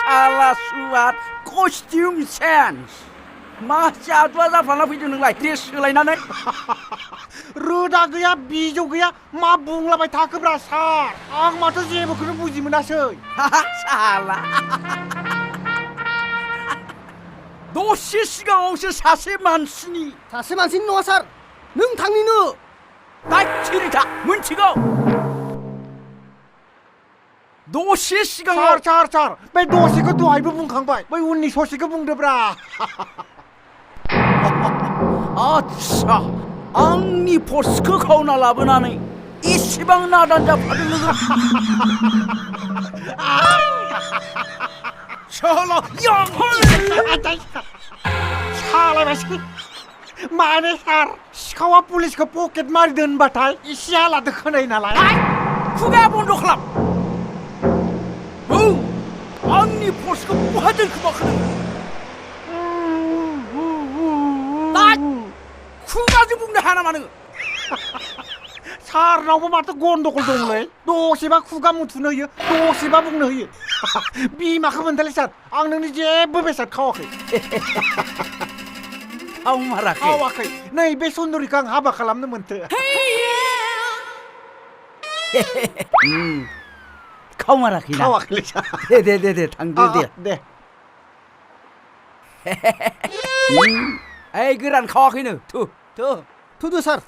salah suat costume sense masih adua जाफ्लाना फैदों नोंलाय dress सोलायनानै रोदा गैया बिजौ गैया मा बुंलाबाय थाखोब्रा सार आं माथो जेबोखौनो बुजि मोनासै साला दसे सिगाङावसो सासे मानसिनि नङा सार नोंथांनिनो दायथिरि था मोनथिगौ दसे सिगाङाव सार बै दसेखौ दहायबो बुंखांबाय बै उननि ससेखौ बुंदोब्रा आच्छा आंनि पर्सखौ खावना लाबोनानै एसेबां नादान जाफादों नोङो साला सालायबायसै माने सार सिखावा पुलिसखौ पकेट मारि दोनबाथाय एसे आलादा खोनायो नालाय खुगा बन्द' खालाम आंनि पर्सखौ बहा दोनखोमाखो खुगाजों बुंनो हाया नामा नोङो सारनावबो माथो गन्डगल दंलै दसेबा खुगा मुथुनो होयो दसेबा बुंनो होयो बिमाखौ मोनथारलै सार आं नोंनि जेबो बेसाद खावाखै खावाखै नै बे सुन्दरिखौ आं हाबा खालामनो मोनथो खावमाराखै ना खावाखैलै सार दे थांदो दे ओइ गोरान खावाखैनो थुदो सार